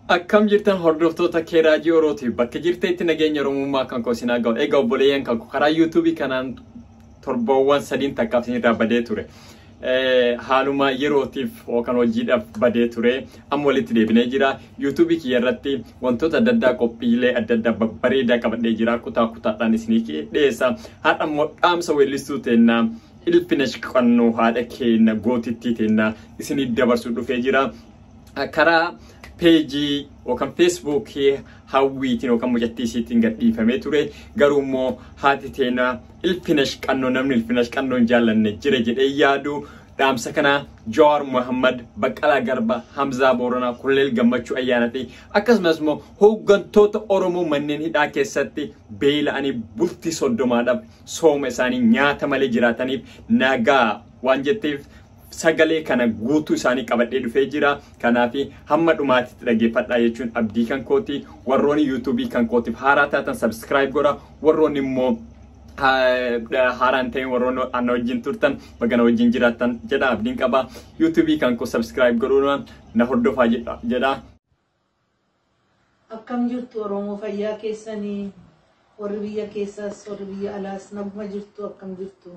Akkam jirtan hordoftoota Keeraajii Orootiif bakka jirteetti nageenya Oromummaa kan koo isin haa ga'u. Egaa obboleeyyan kan koo karaa yuutuubii kanaan torboowwan sadiin takkaaf isinirraa badee ture. Haaluma yerootiif yookaan hojiidhaaf badee ture. Amma walitti deebinee jira. Yuutuubii kiyya irratti wantoota adda addaa qophiilee adda addaa babbareedaa qabadhee jira. Kutaa kutaadhaan isinii dhiyeessa. Har'a immoo dhaamsa weellistuu teennaa Ilfinesh Qannoo haadha keenya gootittii teennaa isinii dabarsuu dhufee jira. Karaa peejii yookaan feesbuukii hawwiitiin yookaan mucattii isiitiin gadhiifamee ture. Garuu immoo haati teenaa Ilfinesh Qannoo namni Ilfinesh Qannoo hin jaallanne jira jedhee yaadu dhaamsa kana Jawaar Mohammad, Baqqalaa Garba, Hamzaa Booranaa, Koloneel Gammachuu Ayyaanaa fi akkasumas immoo hooggantoota Oromoo manneen hidhaa keessatti beela'anii bultii 30dhaaf sooma isaanii nyaata malee jiraataniif nagaa waan jetteef sagalee kana guutuu isaanii qabadhee dhufee jira. Kanaaf hamma dhumaatitti dhaggeeffadhaa jechuun abdii kan kooti. Warroonni yuutuubii kan kootiif haaraa taatan subscribe godha. Warroonni immoo haaraan ta'in warroonni ana wajjin turtan bagana wajjin jiraattan jedha abdiin qaba. Yuutuubii kan koo subscribe godhuudhaan na hordofaa jedha. Akkam jirtu Oromoo fayyaa keessanii warri biyya keessaas warri biyya alaas naguma jirtu akkam jirtu.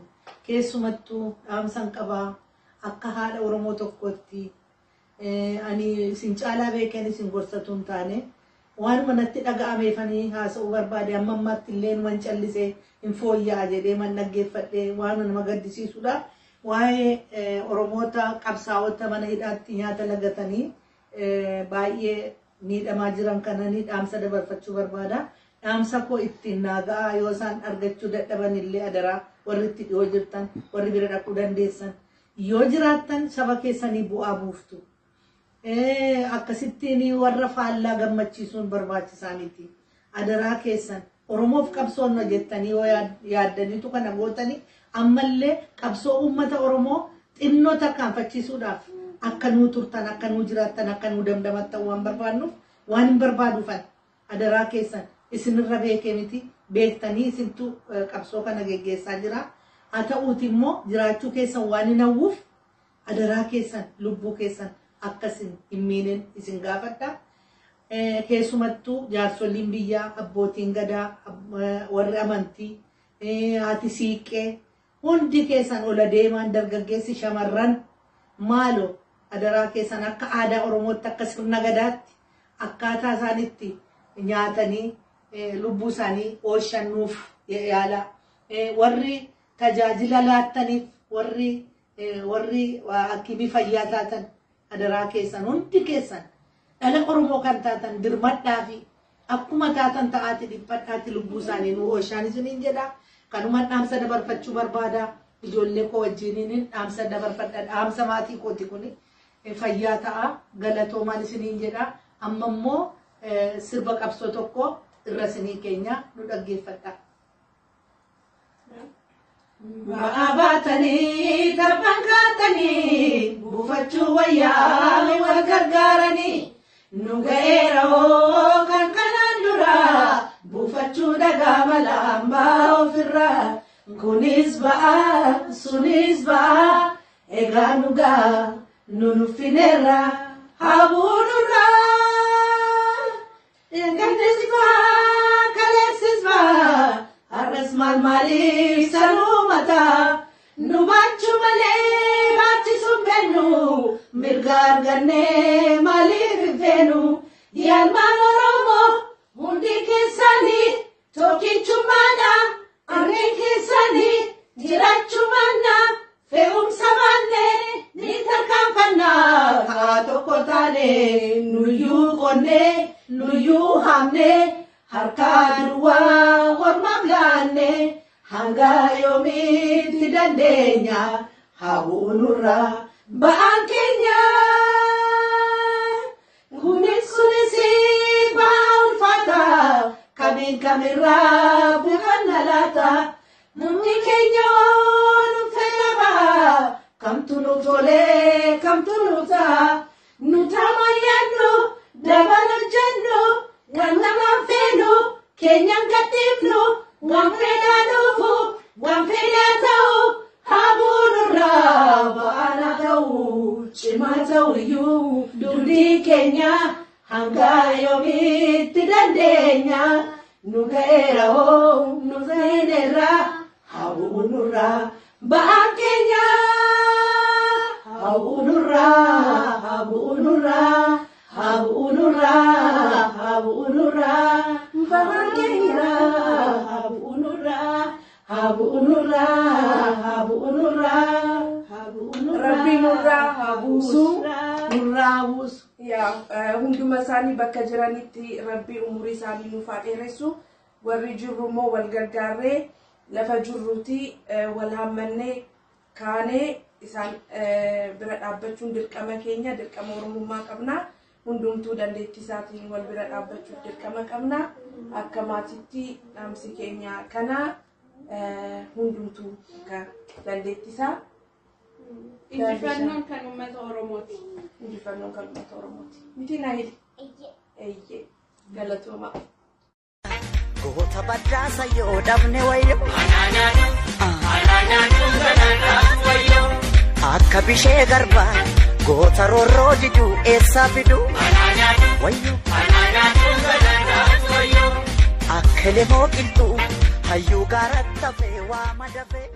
Keessumattuu dhaamsan qabaa akka haadha Oromoo tokkootti ani isin caalaa beekeen isin gorsatu hin taane waanuma natti dhaga'ameefanii haasa'uu barbaade amma ammaatti illee numan callisee hin fooyya'a jedhee man dhaggeeffadhee waanuma nama gaddisiisudha. Waa'ee Oromoota qabsaa'ota mana hidhaatti nyaata lagatanii baay'ee miidhamaa jiran kana ni dhaamsa dabarfachuu barbaada. Dhaamsa koo ittiin naaga'aa yoo isaan argachuu dadhaban illee adaraa warri itti dhiyoo jirtan warri bira dhaquu dandeessan yoo jiraattan saba keessanii bu'aa buuftu. Akkasittiin warra faallaa gammachiisuun barbaachisaa miti. Adaraa keessan Oromoof qabsoonna jettanii yoo yaaddaniitu kana gootanii ammallee qabsoo uummata Oromoo xinnoo tarkaanfachiisuudhaaf akka nuu turtan akka nuu jiraattan akka nuu damdamattan waan barbaadnuuf waan hin barbaaduufan adaraa keessan isinirra beekee miti beektanii isintu qabsoo kana geggeessaa jira. Haa ta'uuti immoo jiraachuu keessan waan hin hawwuuf adaraa keessan lubbuu keessan akkasin hin miinin isin gaafadha. Keessumattuu jaarsoliin biyyaa, abbootiin gadaa, warri amantii, haati siiqqee hundi keessan ola deemaan dargaggeessi shamarran maaloo adaraa keessan akka aadaa Oromootti akka sirna gadaatti akkaataa isaanitti nyaatanii lubbuu isaanii oolchannuuf yaala. Warri tajaajila laattaniif warri hakimii fayyaa taatan adaraa keessan hundi keessan dhala Oromoo kan taatan dirmadhaa fi akkuma taatan ta'aati dhiphadhaati lubbuu isaanii nu oolchaan isiniin jedha. Kanuma dhaamsa dabarfachuu barbaada. Ijoollee koo wajjiniin dhaamsa dabarfadha. Dhaamsa maatii kooti kuni fayyaa ta'a. Galatoomaan isiniin jedha. Amma immoo sirba qabsoo tokko irra isinii keenya nu dhaggeeffadha. Ba'aa baatanii tarban kaatanii buufachuu wayyaa wal gargaaranii nu ga'eera hoo kan kanaan dura buufachuu dhagaa mala hambaa ofirraa kunis ba'aa sunis ba'aa egaa nu gaa nu nuffineerra haa buunurraa. Gannis ba'aa kaleessis ba'aa har'as maal maaliif sanuu mataa nu baachuu malee baachisuun beennu mirga argannee maaliif hin feenu yaalmaan Oromoo hundi keessanii tokkichummaadha arreen keessanii jiraachuu baanna fe'umsa baanne ni tarkaanfannaa haa tokko taane nuyyuu qonnee nuyyuu haamnee harkaa duwwaa ormaaf laanne hanga yoomiitti dandeenya haa bu'uunurraa ba'aan keenya. Kunis sunis ba'aa ulfaata kamiin kamirraa buufanna laata namni keenya nu fedha ba'a kamtu nu tolee kamtu nu ta'a nu tamayyaannu dabala jennu kan namaan feenu keenyan gadhiifnu waan fedhaa dhufu Ta'uyyuu dugdi keenya hanga yoomiitti dandeenya? Nu ga'eera hoo, nu seeneerra, haa bu'u nurraa ba'aan keenya. Haa bu'u nurraa, haa bu'u nurraa, haa bu'u nurraa, haa bu'u nurraa ba'aan keenya. Haa bu'u nurraa, haa bu'u nurraa, haa bu'u nurraa, haa bu'u nurraa. Rabbi nurraa haa buusu. Nurraa haa buusu. Yaa hunduma isaanii bakka jiranitti Rabbi umurii isaanii nuuf haa dheeressu. Warri jirru immoo wal gargaarree lafa jirruuti wal hammannee kaanee isaan bira dhaabbachuun dirqama keenya, dirqama Oromummaa qabna. Hundumtuu dandeettii isaatiin wal bira dhaabbachuuf dirqama qabna. Akka maatiitti dhaamsi keenya kana, hundumtuu akka dandeettii isaa. Injifannoon kan uummata Oromooti. Injifannoon kan uummata Oromooti. Miti Naayil? Eeyyee. Galatooma. Goota badhaasa yoo dhabne wayyo. Akka bishee garbaa goota roorroo diduu eessaa fidu wayyo. Akka lemoo qilxuu hayyuu gaaratti hafee waa madafee.